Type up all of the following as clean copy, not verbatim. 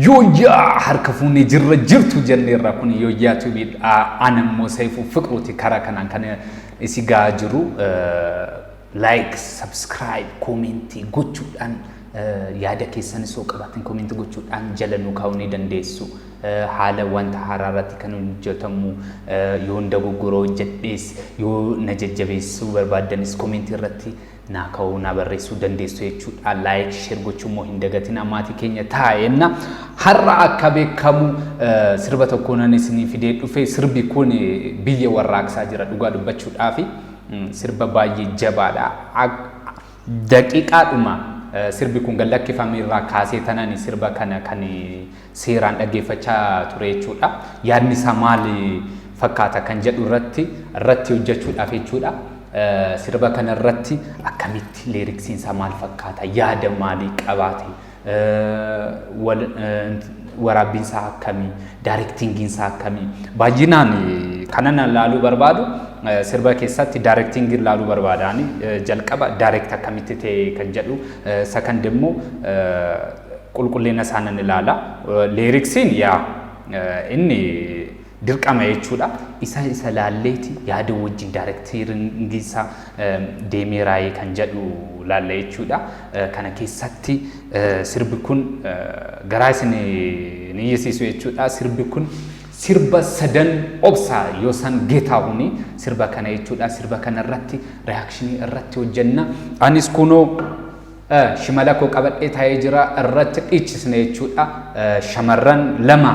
Yooyyaa harka fuunee jirra jirtu jenneerra kun Yooyyaa Tuubiidha. Ana immoo Sayifuu Fiqruuti karaa kanaan kan isi gahaa jiru. Like, subscribe, koomentii gochuudhaan yaada keessanis yoo qabaattan koomentii gochuudhaan jala nu kaa'uu ni dandeessu. Haala wanta haaraa irratti kan hojjetamu yoon dogoggora hojjedhees yoo na jajjabeessuu barbaaddanis koomentii irratti naa ka'uu naa barreessuu dandeessu jechuudha. Like, share gochuu immoo hin dagatinaa maatii keenya ta'a jenna. Har'a akka beekamu sirba tokko nan isinii fidee dhufe. Sirbi kun biyya warraaqsaa jira dhugaa dubbachuudhaafi. Sirba baay'ee jabaadha. Daqiiqaadhuma sirbi kun gad lakkifame irraa kaasee tanan sirba kana kan seeraan dhaggeeffachaa ture jechuudha. Yaadni isaa maal fakkaata kan jedhu irratti irratti hojjechuudhaaf jechuudha. Sirba kana irratti akkamitti lyrics'n isaa maal fakkaata, yaada maalii qabaate, waraabbiin isaa akkamii, directing'n isaa akkamii. Baay'inaan kanan laaluu barbaadu sirba keessatti directing'n laaluu barbaadaani jalqaba direct akkamitti ta'e kan jedhu, second immoo qulqullina isaa nan ilaala. Lyrics'n yaa inni dirqama jechuudha. Isa isa laalleeti yaada wajjin directing'n isaa deemee raayee kan jedhu laalla jechuudha. Kana keessatti sirbi kun garaa isin ni iyyisiisu jechuudha. Sirbi kun sirba sadan obsa Yoosan Geetaahuni sirba kana jechuudha. Sirba kana irratti reactionii irratti hojjenna. Anis kunoo shimala koo qabadhee taa'ee jira irratti dhiichisne jechuudha. Shamarran lama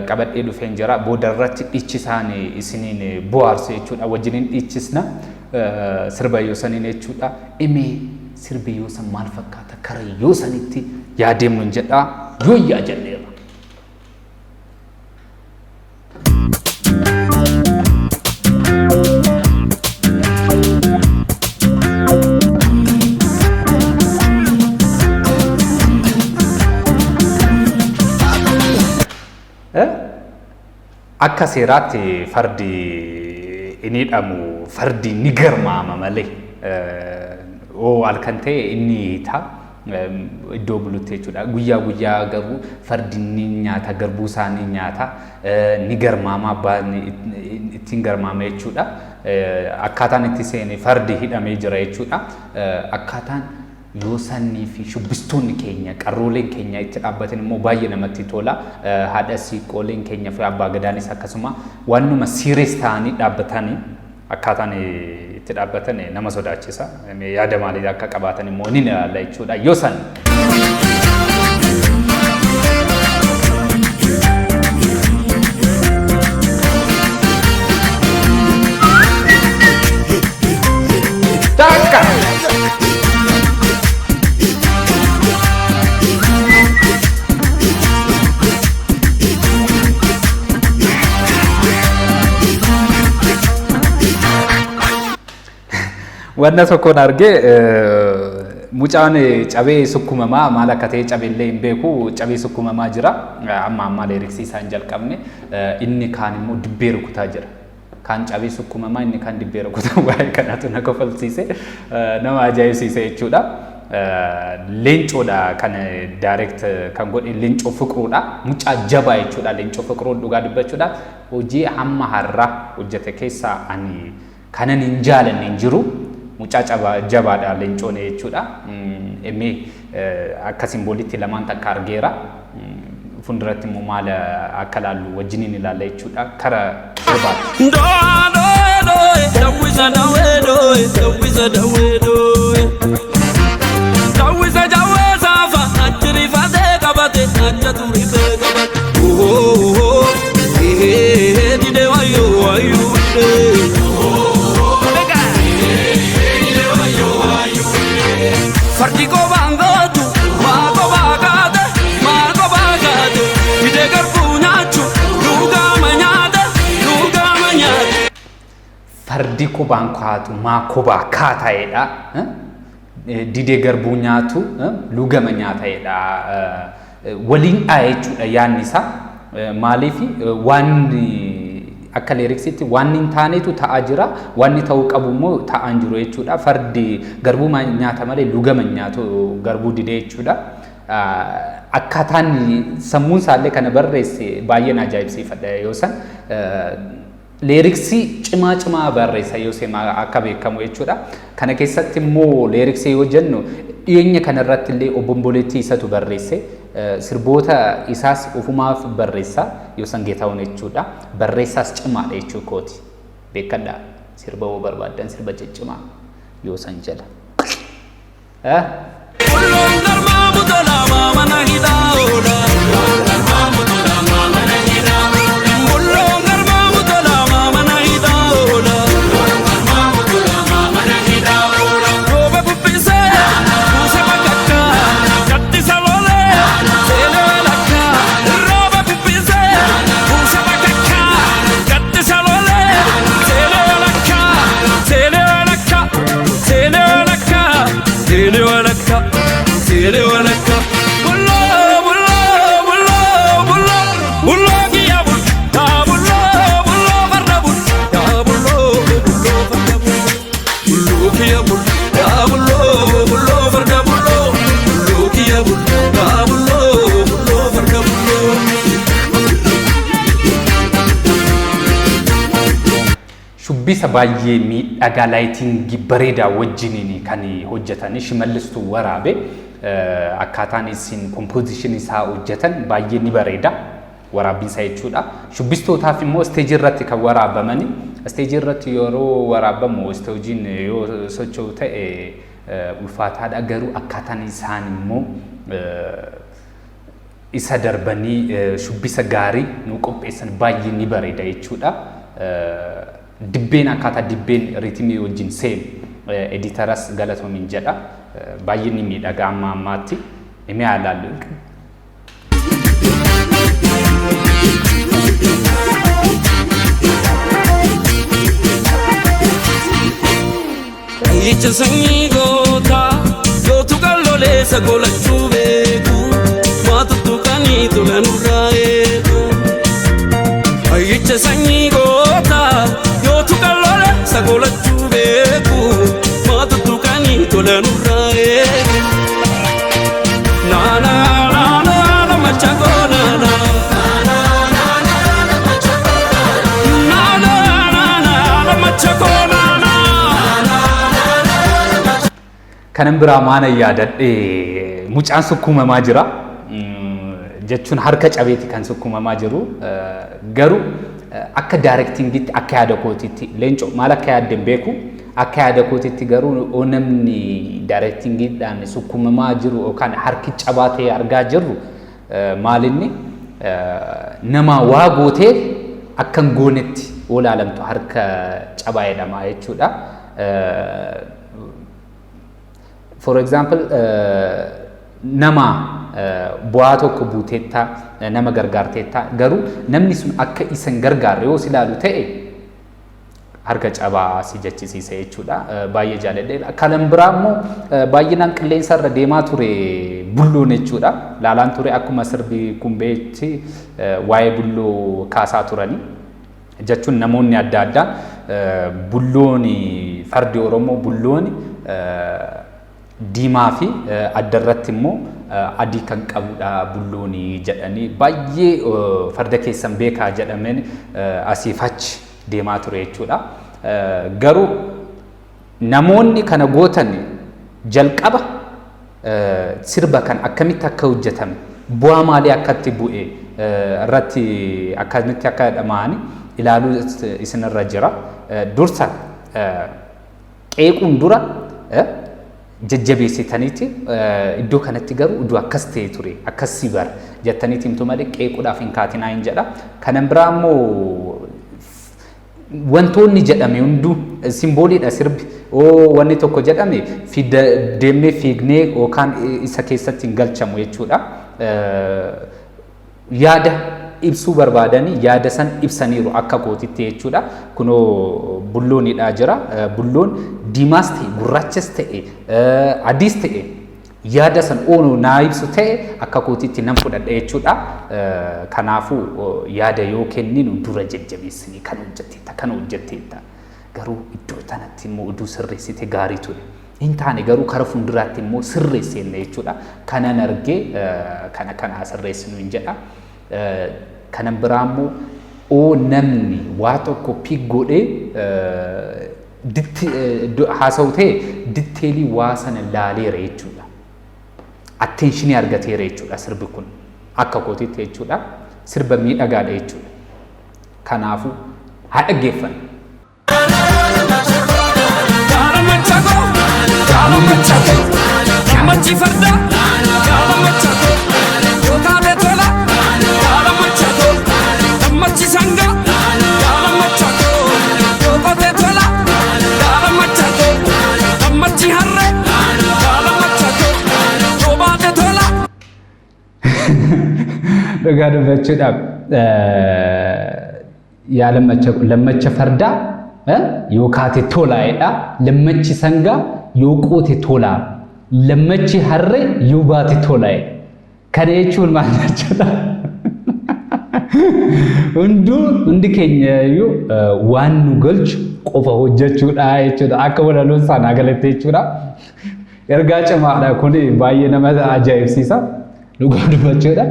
qabadhee dhufeen jira. Booda irratti dhiichisaan isiniin bohaarsu jechuudha. Wajjiniin dhiichisna sirba Yoosaniin jechuudha. Imee sirbi Yoosan maal fakkaata kara Yoosanitti yaadeemnu jedha. Yooyyaa jenneerra. Akka seeraatti fardi inni hidhamu fardi ni garmaama malee oo halkan ta'e inni hiita iddoo bulutti jechuudha. Guyyaa guyyaa garuu fardi ni nyaata, garbuu isaa ni nyaata, ni garmaama, abbaan ittiin garmaama jechuudha. Akkaataan itti seene fardi hidhamee jira jechuudha. Akkaataan Yoosannii fi shubbistoonni keenya qarrooleen keenya itti dhaabbatan immoo baay'ee namatti tola. Haadha siiqqooleen keenya fi abbaa gadaanis akkasuma waanuma serious ta'anii dhaabbatanii akkaataan itti dhaabbatan nama sodaachisa. Yaada maalii akka qabaatan immoo ni ilaalla jechuudha. Yoosan. Takka! Wanna tokkoon argee mucaan cabee sukkumamaa maal akka ta'e cabeellee hin beeku cabee sukkumamaa jira. Amma ammaa lyricsii isaa hin jalqabne inni kaan immoo dibbee rukutaa jira. Kaan cabee sukkumamaa inni kaan dibbee rukutaa waa'ee kanaatu na kofalsiise nama ajaa'ibsiise jechuudha. Leencoodha kan direct kan godhe Leencoo Fiqruudha. Mucaa jabaa jechuudha Leencoo Fiqruun dhugaa dubbachuudha. Hojii hamma har'aa hojjete keessaa ani kanan hin jaalanne hin jiru. Mucaa jabaadha Leencoon jechuudha. Mee akka simboolitti lamaan takka argeera. Fuulduratti immoo maal akka laallu wajjiniin ilaalla jechuudha. Kara sirbaatti. Doa doe doe, dawwisa dawwee doe, dawwisa dawwee doe. Dawwisa jawwee saafa, achi rifatee qabate, achatu rifee qabate. Ohoo, ehee, dide wayyoo wayyoo dide. Fardi kophaan gootu, maa kophaa kaate, maa kophaa kaate. Dide garbuu nyaachu, lugaama nyaate, lugaama nyaate. Fardi kophaan kaatu maa kophaa kaataa'edha. Didee garbuu nyaatu lugama nyaataa'edha. Waliin dha'a jechuudha yaadni isaa. Maaliif waan akka lyrics'itti waan hin taanetu ta'aa jira, wanni ta'uu qabu immoo ta'aa hin jiru jechuudha. Fardi garbuu nyaata malee lugama hin nyaatu garbuu didee jechuudha. Akkaataan sammuun isaallee kana barreesse baay'een ajaa'ibsiifadha yoo san. Lyrics cimaa cimaa barreessa yoo akka beekamu jechuudha. Kana keessatti immoo lyrics yoo jennu, dhiyeenya kanarratti illee Obomboleettii isatu barreesse. Sirboota isaas ofumaaf barreessa Yoosan Geetahuun jechuudha. Barreessaas cimaadha jechuu kooti. Beekadhaa, sirba yoo barbaaddan sirba ciccimaa Yoosan jala. Bulloon garmaa butolaa mana hidhaa oola. Bulloon garmaa butolaa mana hidhaa oola. Rooba bubbisee buuse bakakkaa, gaddisa lolee seenee walakkaa. Rooba bubbisee buuse bakakkaa, gaddisa lolee seenee walakkaa. Seenee walakkaa, seenee walakkaa, seenee walakkaa, seenee walakkaa. Bulloo, bulloo, bulloo, bulloo, bulloo kiyya bul, yaa bulloo, bulloo farda bul, yaa bulloo, bulloo farda bul. Bulloo kiyya bul, yaa bulloo, bulloo farda bulloo, bulloo kiyya bul, yaa bulloo, bulloo farda bulloo. Shubbisa baay'ee miidhagaa, lighting bareedaa wajjiniin kan hojjetanii Shimallistuu waraabe. Akkaataan isin composition isaa hojjetan baay'ee ni bareeda. Waraabbiin isaa jechuudha. Shubbistootaaf immoo stage irratti kan waraabamani. Stage irratti yeroo waraabamu stageiin yoo socho'u ta'e ulfaataadha, garuu akkaataan isaan immoo isa darbanii shubbisa gaarii nu qopheessan baay'ee ni bareeda jechuudha. Dibbeen, akkaataa dibbeen rhythm wajjin seenu, editoras galatoomiin jedha. Baay'ee ni miidhaga amma ammaatti. Himee ilaallu. Ija sanyii gootaa gootu qalloleessa golachuu beeku, waa tuttuqanii tola nurraa eegu. Ija sanyii gootaa gootu qalloleessa golachuu beeku, waa tuttuqanii tola nurraa eegu. Naana naana naana machakoo naana. Naana naana naana machakoo naana. Kanan biraa maana yaadadhe, mucaan sukkuumamaa jira. Jechuun harka cabeeti kan sukkuumamaa jiru. Garuu akka directingitti, akka yaada kootitti, leencoo maal akka yaadde hin beeku. Akka yaada kootitti garuu oo namni directingiidhaan sukkuumamaa jiru yookaan harki cabaa ta'e argaa jirru, maalinni nama waa gootee akka hin goonetti olaalamtu harka cabaa jedhama jechuudha. For example, nama bu'aa tokko buuteetta, nama gargaarteetta, garuu namni sun akka isa hin gargaarre yoo si ilaalu ta'e harka cabaa si jechisiisa jechuudha. Baay'ee jaalladhe. Kanan biraa immoo baay'inaan qilleensa irra deemaa ture bulloon jechuudha. Laalaan ture, akkuma sirbi kumbeetti waa'ee bulloo kaasaa turani. Jechuun namoonni adda addaa bulloon, fardi Oromoo bulloon diimaa fi adda irratti immoo adii kan qabudha bulloon jedhanii, baay'ee farda keessan beekaa jedhameen asiif achi deemaa ture jechuudha. Garuu namoonni kana gootan jalqaba sirba kan akkamitti akka hojjetame, bu'aa maalii akkatti bu'e irratti akkamitti akka dhama'ani ilaaluu isinirra jira. Dursa qeequun dura jajjabeessitaniiti, iddoo kanatti garuu iddoo akkas ta'e ture, akkas si bara jettaniiti himtu malee qeequudhaaf hin kaatinaa hin jedha. Kanan biraa immoo wantoonni jedhame hunduu symboliidha sirbi. Oo wanni tokko jedhame fida deemnee fiignee yookaan isa keessatti hin galchamu jechuudha. Yaada ibsuu barbaadanii yaada san ibsaniiru akka kootitti jechuudha. Kunoo bulloonidha jira. Bulloon diimaas ta'e, gurraachas ta'e, adiis ta'e, yaada san oonuu naa ibsu ta'e akka kootitti nan fudhadha jechuudha. Kanaafuu yaada yoo kenninu dura jajjabeessinii, kan hojjetteetta, kan hojjetteetta. Garuu iddoo tanatti immoo oduu sirreessite gaarii ture. Hin taane garuu kara fuulduraatti immoo sirreessina jechuudha. Kanan argee kana kana sirreessinu hin jedha. Kanan biraa immoo oo namni waa tokko pick godhee haasa'u ta'e detail waa sana laaleera jechuudha. Attention argateera jechuudha sirbi kun akka kootitti jechuudha. Sirba miidhagaadha jechuudha. Kanaafuu haa dhaggeeffannu. Gaara machako, gaara machako, gammachi farda, gaara machako, yookaan tola, gaara machako, gammachi sangaa, gaara machako, yookaan tola, gaara machako, gammachi harree, gaara machako, yoo baate tola. Dhugaa dubbachuudhaaf yaa lammacha lammacha fardaa yoo kaate tolaa'edha. Lammachi sangaa yoo qoote tolaa. Lammachi harree yoo baate tolaa'edha. Kana jechuun maal jechuudha? Hunduu hundi keenya iyyuu waan nu galchu qofa hojjechuudha jechuudha. Akka walaloon sanaa galatti jechuudha. Ergaa cimaadha kun, baay'ee nama ajaa'ibsiisa. Dhugaa dubbachuudha.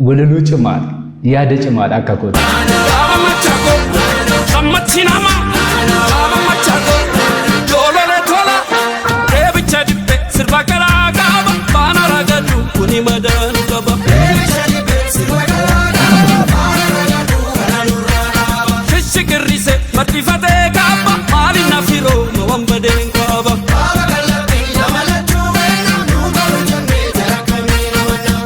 Walaloo cimaadha. Yaada cimaadha akka kooti. Gaara machako, gammachi namaa, gaara machako, joolole tola, deebicha dibbe sirba garaa qaba, baana ragadu kuni madaanu qaba. Shishikirrise marxifatee kaaba, maali na firoo ma waan badeen qaba.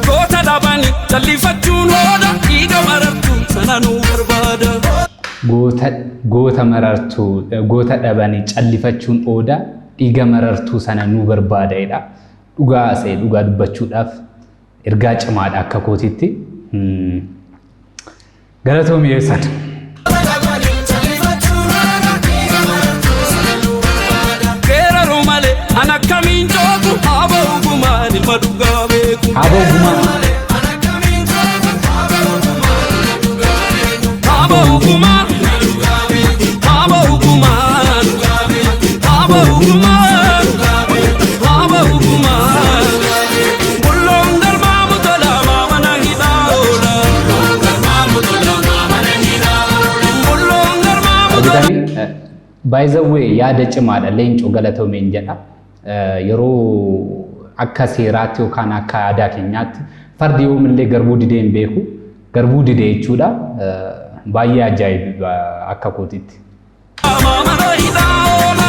Goota dhabani jallifachuun hooda, dhiiga marartuu sana nuu barbaada. Goota goota marartuu goota dhabanii callifachuun ooda, dhiiga marartuu sana nuu barbaadaidha. Dhugaa asee dhugaa dubbachuudhaaf ergaa cimaadha akka kootitti. Galatoomii eessan. Geeraruu malee an akkamiin joogu haaba ugumaan ilma dhugaa beeku. Haaba ogumaa. Haaba ugumaan, haaba ugumaan, haaba ugumaan, haaba ugumaan. Bulloon galmaa mutola maamana hidhaa oola. Bulloon galmaa mutola. Argitanii, by the way, yaada cimaadha leencoo, galatoomeen jedha. Yeroo akka seeraatti yookaan akka aadaa keenyaatti fardi yoomillee garbuu didee hin beeku. Garbuu didee jechuudha. Baay'ee ajaa'iba akka kootitti. Maamana hidhaa oola.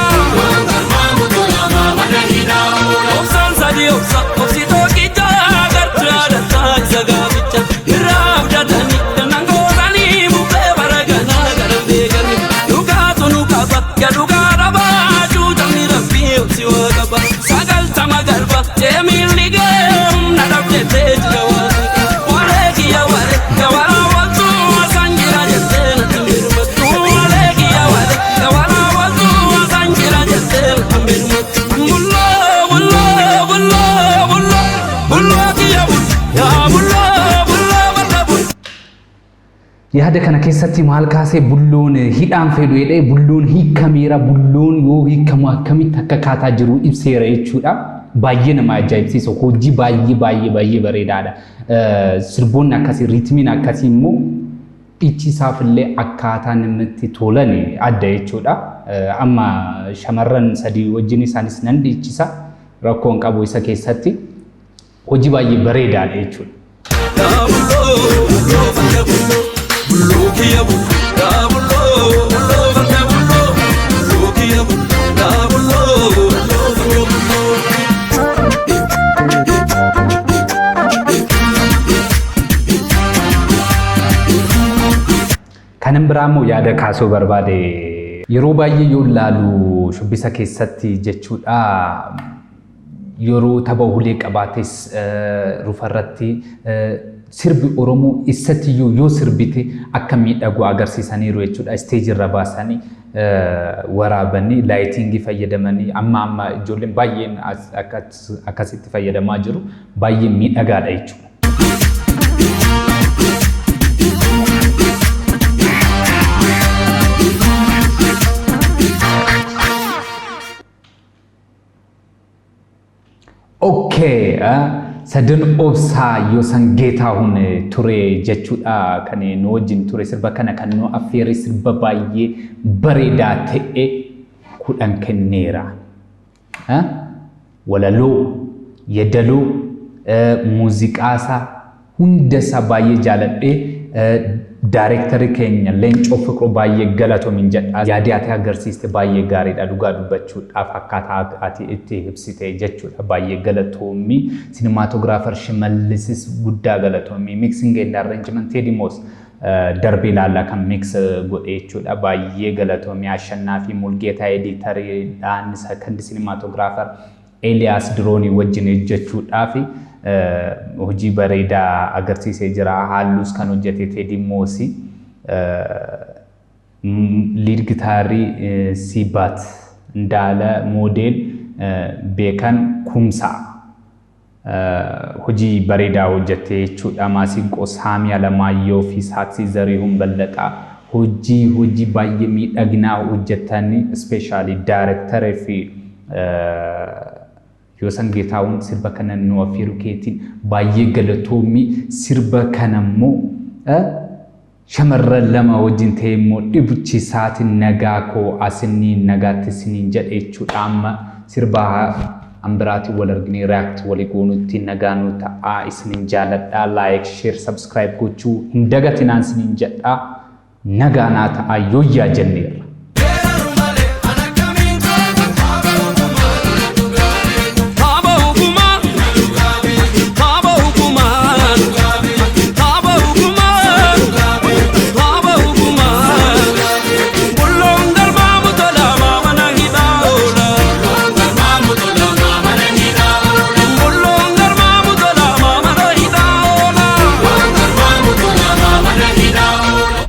Obsaan sadii obsa obsitoo qicaa gartuu dantaa isa gaaficha irraa abdatanii dannan gootanii bubbee bara ganaa gara beekanii dhugaatu nu qaba gadhugaa dhabaa cuutamni rabbii obsi waa qaba 90 garba jeemiin ligee humna dhabdee jira waa waree kiyya waree gawara waltuu asaan jira jettee natti mirmattu waree kiyya waree gawara waltuu asaan jira jettee natti mirmattu bulloo bulloo bulloo bulloo bulloo kiyya bul yaa bulloo bulloo barra bul. Yaada kana keessatti maal kaasee? Bulloon hidhaan fedhu jedhee, bulloon hiikameera, bulloon yoo hiikamu akkamitti akka kaataa jiru ibseera jechuudha. Baay'ee nama ajaa'ibsiisa. Hojii baay'ee baay'ee baay'ee bareedaadha. Sirboonni akkasii, rhythmiin akkasii immoo dhiichisaaf illee akkaataa namatti tolan adda jechuudha. Amma shamarran sadii wajjin isaanis nan dhiichisa. Rakkoon qabu isa keessatti. Hojii baay'ee bareedaadha jechuudha. Yaa bulloo bulloo farda bulloo bulloo kiyya bul yaa bulloo bulloo farda bulloo bulloo kiyya bul yaa bulloo bulloo farda bulloo. Kanan biraa immoo yaada kaasuu barbaade, yeroo baay'ee yoo ilaalu shubbisa keessatti jechuudha, yeroo tapha ulee qabaates rufarratti sirbi Oromoo eessattiyyuu yoo sirbite akka miidhagu agarsiisaniiru jechuudha. Stage irra baasanii waraabanii lighting fayyadamanii amma amma ijoolleen baay'een akkasitti fayyadamaa jiru, baay'ee miidhagaadha jechuudha. Okay, sadan obsaa Yoosan Geetahuun ture jechuudha kan nu wajjin ture. Sirba kana kan nu affeere, sirba baay'ee bareedaa ta'e, 10 kenneera. Walaloo, yeedaloo, muuziqaasaa hundasaa baay'ee jaaladhee, directorii keenya Leencoo Fiqiruu baay'ee galatoomin jedha. Yaadii ati agarsiiste baay'ee gaariidha, dhugaa dubbachuudhaaf akkaataa ati itti ibsite jechuudha, baay'ee galatoomi. Cinematographer Shimallisis guddaa galatoomi. Mixing and arrangement Teedimoos darbee ilaallaa kan mix godhe jechuudha, baay'ee galatoomi. Ashannaa fi Mulgeetaa editoriidhaan, second cinematographer Eeliyaas diroonii wajjin hojjechuudhaaf hojii bareedaa agarsiisee jira. Halluus kan hojjete Teedimoosi. Lead guitarii Sibaat Ndaala, model Beekan Kumsaa. Hojii bareedaa hojjette jechuudha. Maasiinqoo Saamii Alamaayyoo fi Saaksii Zarihuun Ballaxaa hojii baay'ee miidhaginaa hojjetanii, especially directorii fi Yoosan Geetahuun sirba kana nu affeeruu keetiin baay'ee galatoomi. Sirba kana immoo shamarran lama wajjin ta'e immoo dhibichi isaatiin nagaa koo asinii nagaatti isiniin jedhe jechuudha. Amma sirba ambiraatiin wal arginee react walii goonutti nagaa nu ta'aa, isiniin jaaladhaa. Like, share, subscribe gochuu hin dagatinaan isiniin jedhaa. Nagaa naa ta'aa, yooyyaa jenneerra.